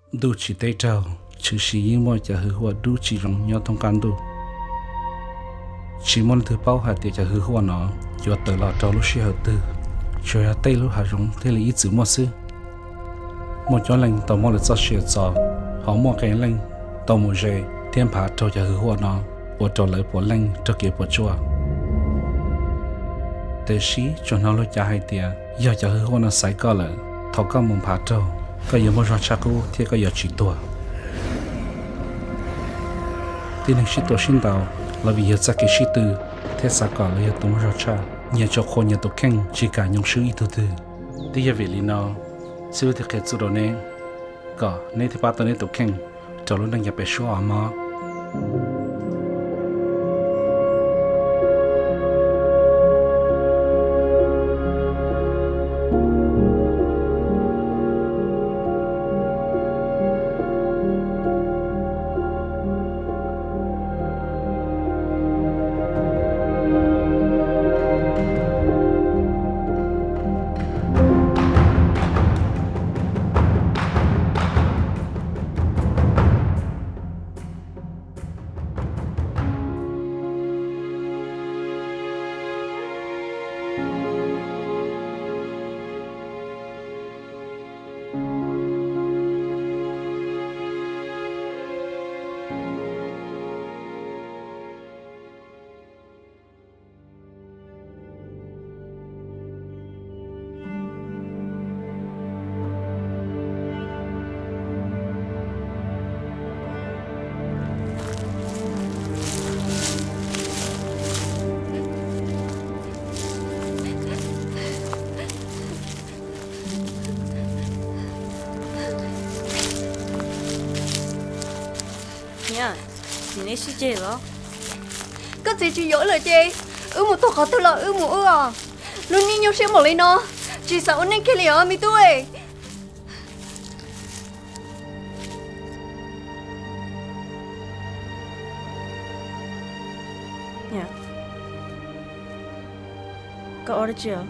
Ntuj tsis teb raug, tshwm sim yeej muaj cov hwj huam dub tsis zoo nyob thoob qab ntuj. Tsis muaj leej twg paub hais tias cov hwj huam no yuav tawm los rau lub sij hawm twg, tsuas yog tej lub hav zoov thiaj li ib txwm muaj xwb. Muaj coob leej tau muab lawv txoj sia txo, ho muaj qee leej tau mus ze thiab nphav raug cov hwj huam no, ua rau lawv puav leej raug kev puas tsuaj. Tiam sis tsuas hnov luag cav hais tias yog cov hwj huam no xaiv koj lawm, thaum koj mus nphav raug, koj yuav muaj zog tshaj qub thiab koj yuav tsis tuag. Tib neeg sib tua sib ntaus los vim yog txoj kev sib tw thiab xav kom lawv yog tus muaj zog tshaj, nyias tsuas qhuas nyias tus kheej tsis kam nyob swb ib tug twg. Twb yog vim li no, xib hwb thiaj qhia txuj rau neb, kom neb thiaj pab tau neb tus kheej rau lub neej yav pem suab os mog. Niam, neb sib ceg los? Koj txiv tsis yuav wb lawm ces wb mus tog qhov twg los wb mus wb os. Lub neej nyuaj siab npaum li no, tsis xav ua neej kiag li os me tub. Koj ua dab tsi os?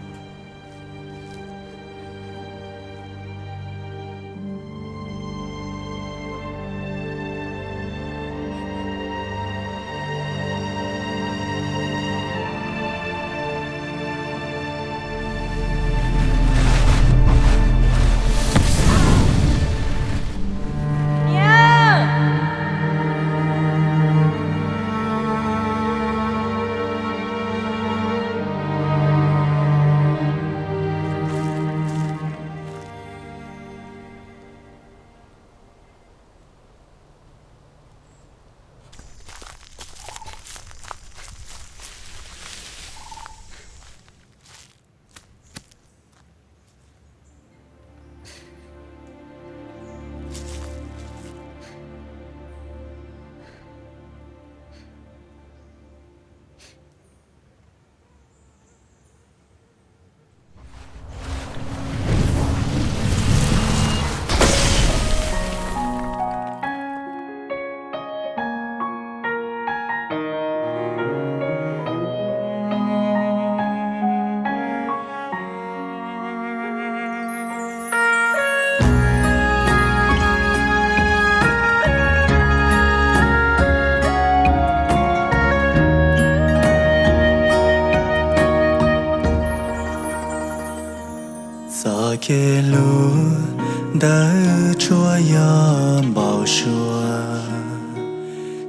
Txoj kev hlub ntawd tsuas yog npau suav,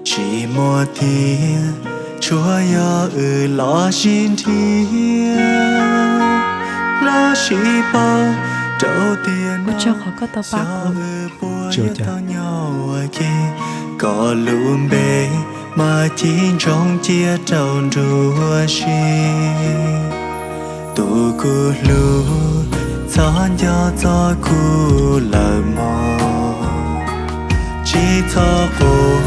tsis muaj tiag, tsuas yog wb los sib nrhiav, los sib pauj rau tiam no. Ua tsaug qhov koj tau pab kuv. Xyov wb puas yuav tau nyob ua ke, koj lub npe mas ci ntsoov cia rau nruab siab. Tus kuv hlub, txhob nco txog kuv lawm mog. Tsis txhob quaj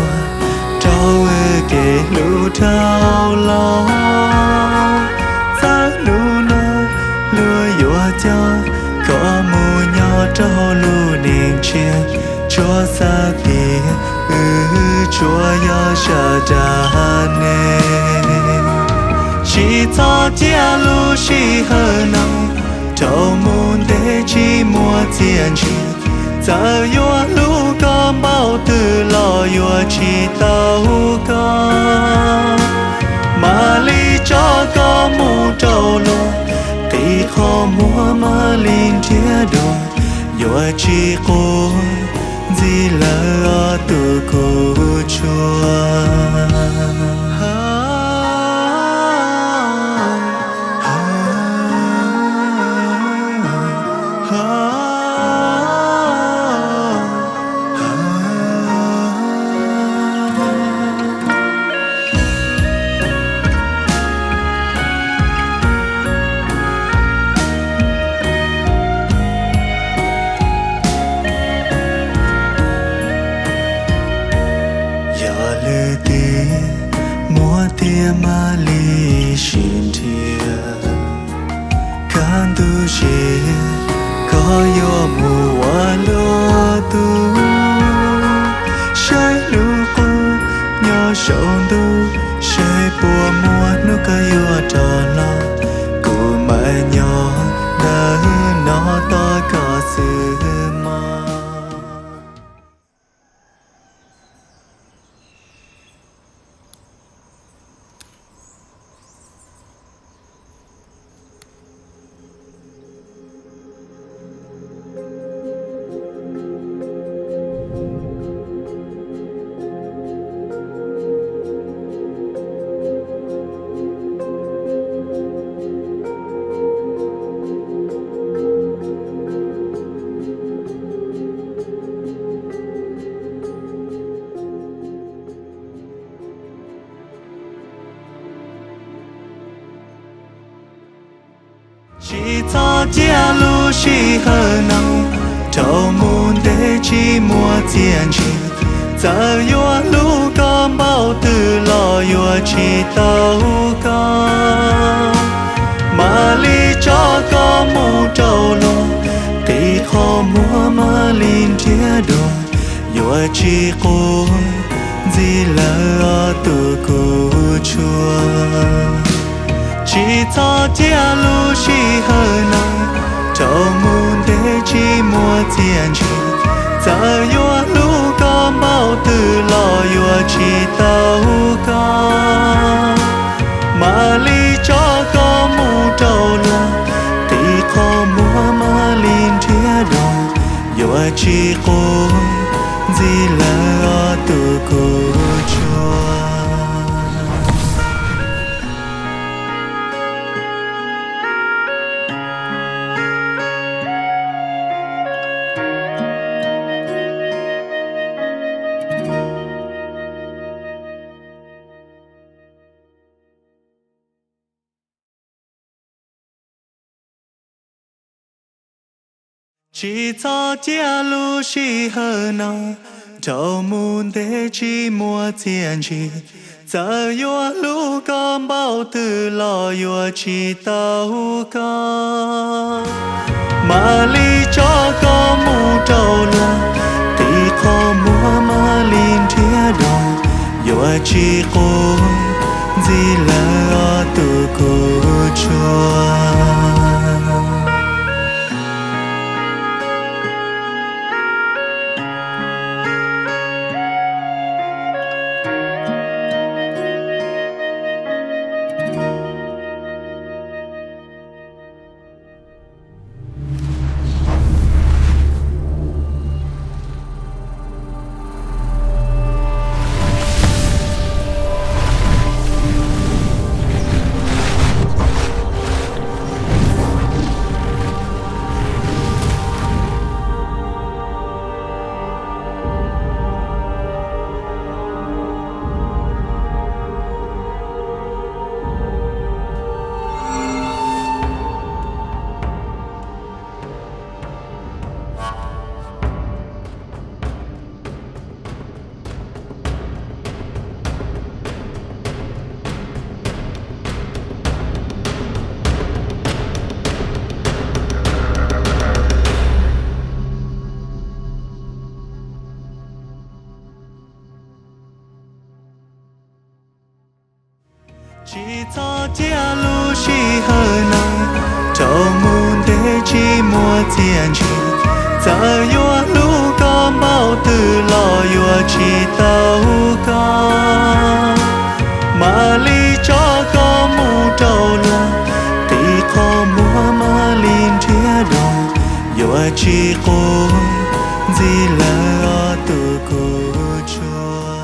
rau wb kev hlub dhau los. Txawm hnub no luag yuav coj koj mus nyob rau lub neej tshiab, tsuas xav tias wb tsuas yog zaj dab neeg. Tsis txhob cia lub sij hawm no rau mus ntev tsis muaj txiaj ntsig. Txawm yuav hlub koj npaum twg los yuav tsis tau koj. Mam li tso koj mus rau luag, qi qhov muag mam li nrhiav dua, yuav tsis quav ntxiv lawm os tus kuv tshua. Yog lwm tiam muaj tiag mam li sib nrhiav. Kaj ntug sim koj yuav mus ua luag tug, saib lub qub nyob saum ntuj, saib puas muaj hnub koj yuav rov los. Kuv mam nyob ntawm no tos koj xwb mog. Tsis txhob cia lub sij hawm no rau mus ntev tsis muaj txiaj ntsig. Txawm yuav hlub koj npaum twg los yuav tsis tau koj. Mam li tso koj mus rau luag, qi qhov muag mam li nrhiav dua, yuav tsis quav ntxiv lawm os tus kuv tshua. Tsis txhob cia lub sij hawm no rau mus ntev tsis muaj txiaj ntsig. Txawm yuav hlub koj npaum twg los yuav tsis tau koj. Mam li tso koj mus rau luag, qi qhov muag mam li nrhiav dua, yuav tsis quav ntxiv lawm os tus kuv tshua. Tsis txhob cia lub sij hawm no rau mus ntev tsis muaj txiaj ntsig. Txawm yuav hlub koj npaum twg los yuav tsis tau koj. Mam li tso koj mus rau luag, qi qhov muag mam li nrhiav dua, yuav tsis quav ntxiv lawm os tus kuv tshua. Tsis txhob cia lub sij hawm no rau mus ntev tsis muaj txiaj ntsig. Txawm yuav hlub Npaum twg los yuav tsis tau koj, mam li tso koj mus rau luag, qhov muag mam li nrhiav dua, yuav tsis quav ntxiv lawm os tus kuv tshua.